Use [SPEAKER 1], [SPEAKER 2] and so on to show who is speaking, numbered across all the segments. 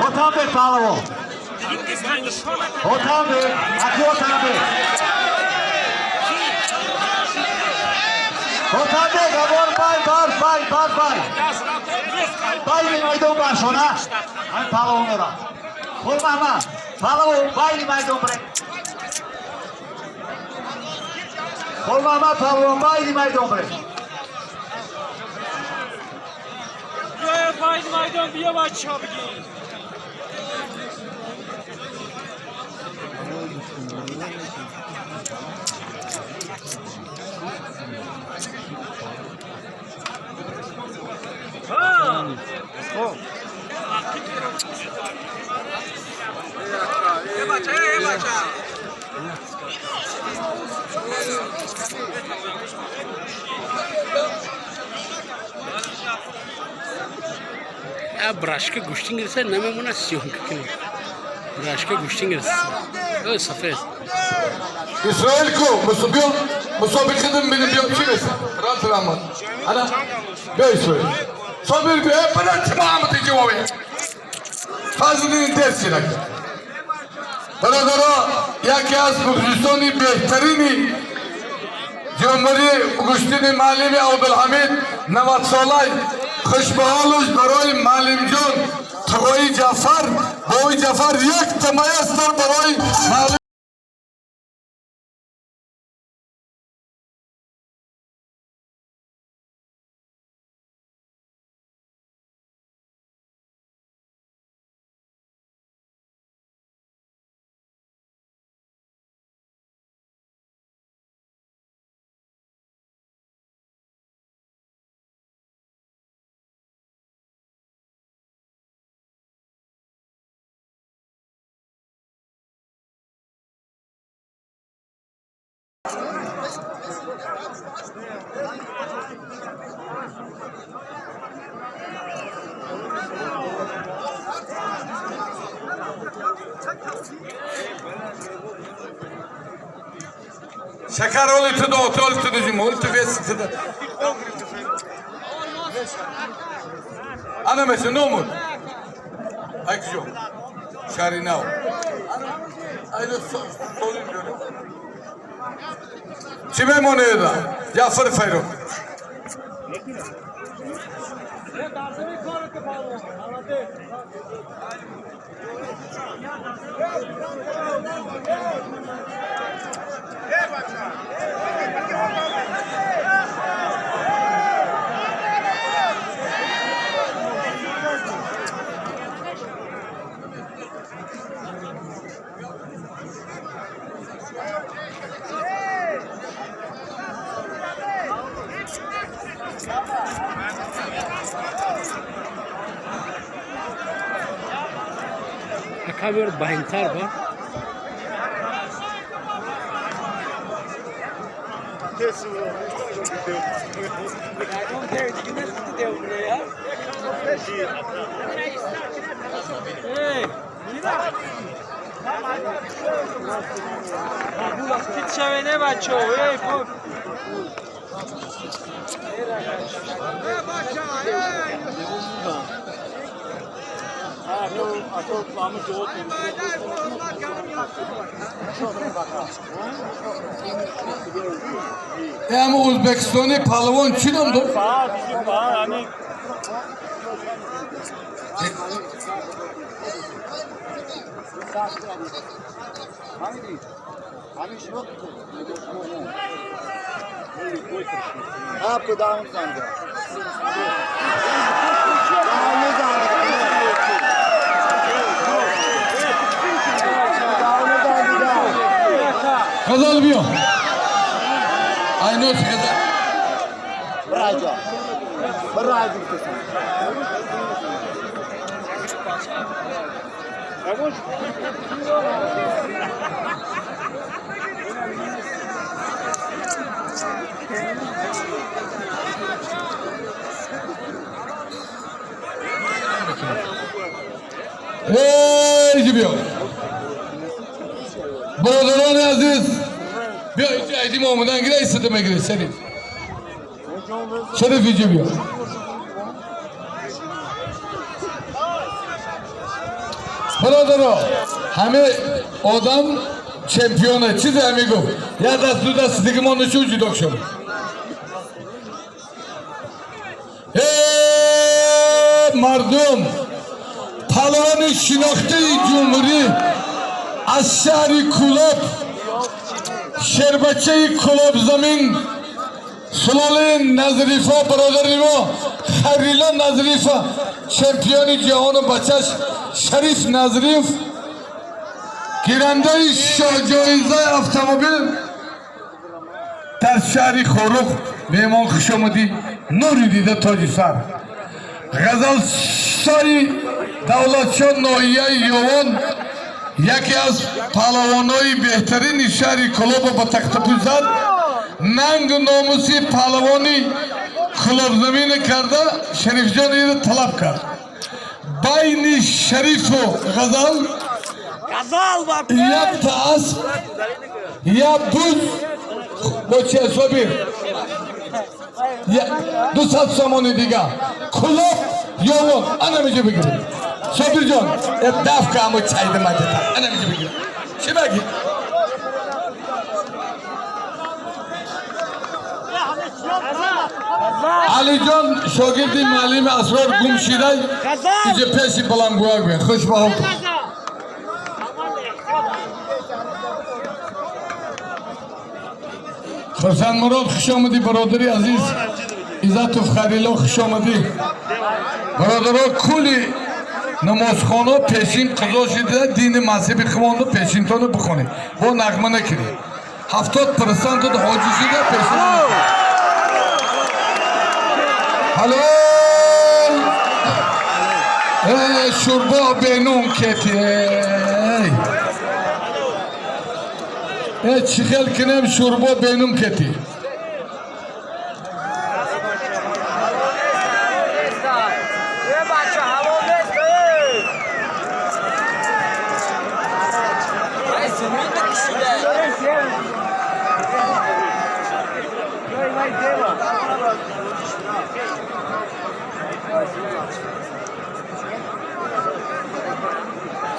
[SPEAKER 1] Отамбек палавон. Отамбек, аки Отамбек. Отамбек, абор бай, бар, бай, бар, бай. Байни майдон баршона. Ҳамин палавонора. Хурмаҳмад, палавон байни майдон биред. Хурмаҳмад палавон байни майдон биред.
[SPEAKER 2] Байни майдон бия, бачаҳо бигир.
[SPEAKER 3] Брашка гӯштин гирифта намемона, съёмка кунем. Брашка гӯштин гирифта. Ой, сафед.
[SPEAKER 4] Исроил ку биё, мусобиқа дим бинем, биё, чӣ меса рат раҳмат, ана биё, Исроил Собир, биё, бара, чӣ Муҳаммад ҷавобе Фазлиддин Дерсинак. Бародаро, яке аз мухлисони беҳтарини ҷумҳурии гӯштини маълими Абдулҳамид 90-солай хушбаҳолуш барои маълимҷон Тағои Ҷафар, бои Ҷафар, як тамаястар барои маълим. Шакар оли ту до оли ту дужим, оли ту вес ту. Ана месе номуд. Ай куҷо? Шаҳри нав. Айно солим ҷони. Чӣ мемонеда? Ҷафар Файрух.
[SPEAKER 3] Камера байнтар ба.
[SPEAKER 2] Фит шавене, бачаҳо, эй.
[SPEAKER 4] Ҳама ӯзбекистони палвон чӣ ном дор? Ғазал, биё, айнос Ғазал.
[SPEAKER 1] Раҷа. Раҷа гуфтесам.
[SPEAKER 4] Эй, биё, бародарони азиз, биё инҷа, айдим омадан гира, истада мегирӣ. Шариф, Шариф, инҷа биё. Бародаро, ҳаме одам чемпионе, чизе ҳаме гуфт. Як даст, ду даст дига мо нишон ҷудо шуд. Э, мардум, палвони шинохтаи ҷумҳурӣ аз шаҳри Кӯлоб, шербачаи Кӯлобзамин, сулолаи Назрифо, бародари мо Харило Назрифа, чемпиони ҷаҳону бачаш Шариф Назриф, гирандаи шоҳҷоизаи автомобил дар шаҳри Хоруғ. Меҳмон, хушомадӣ, нури дида, тоҷи сар. Ғазалшои Давлатшо, ноҳияи Ёвон, яке аз паҳлавонои беҳтарини шаҳри Кӯлобо ба тахтапӯш зад, нангу номуси паҳлавони Кӯлобзамина карда. Шарифҷон иро талаб кард. Байни Шарифу Ғазал якта асп, як буз бо чи ҳисоби 200 сомони дига. Кӯлоб, Ёвон, ана миҷа бигиред. Собирҷон, дафка амо чайда маҷата, ана миҷа бигиред. Чӣ баги? Алиҷон, шогирди муаллими Асрор гум шидай, иҷа пеши балангӯяк бе. Хуш ба ҳолтон. Хурсанд Мурод, хуш омадӣ, бародари азиз. Иззатов Харило, хуш омадӣ, бародаро. Кули намозхоно пешин қазо шида, дини мазҳаби хумонро пешинтоно бихонед, бо нағма накунед. 70% ҳоҷӣ шида, пешин. Ҳалол, шӯрбо бенун кети. Э, чӣ хел кинем, шӯрбо бенун кети?
[SPEAKER 2] Бача, ҳалол нест.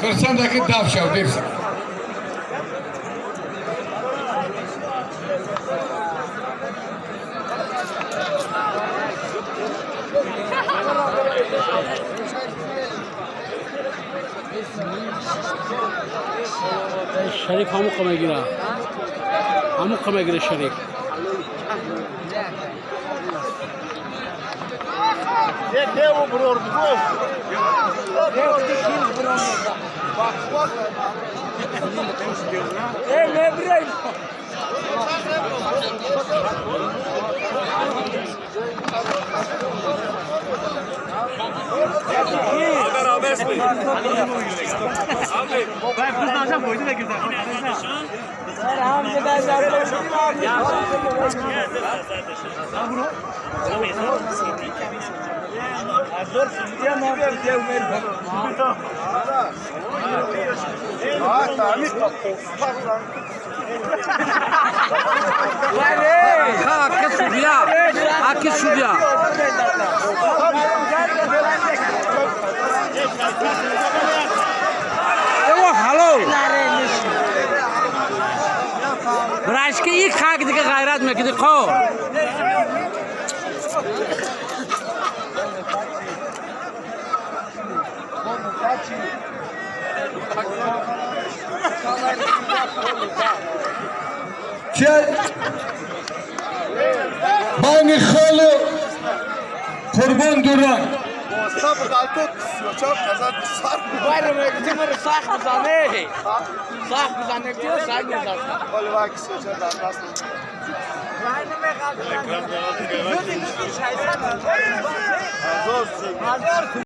[SPEAKER 4] Хурсандаки, дав шав, дивса.
[SPEAKER 3] Шариф ҳамуқа мегира, ҳамуқа мегира Шариф.
[SPEAKER 5] Аки судья, аки судья. Эво ҳалол. Брашки и хак дига ғайрат мекиди қо.
[SPEAKER 4] Че байни холу Қурбон Дуран.
[SPEAKER 5] Сахт бизане. Сахт бизане, сахт бизане.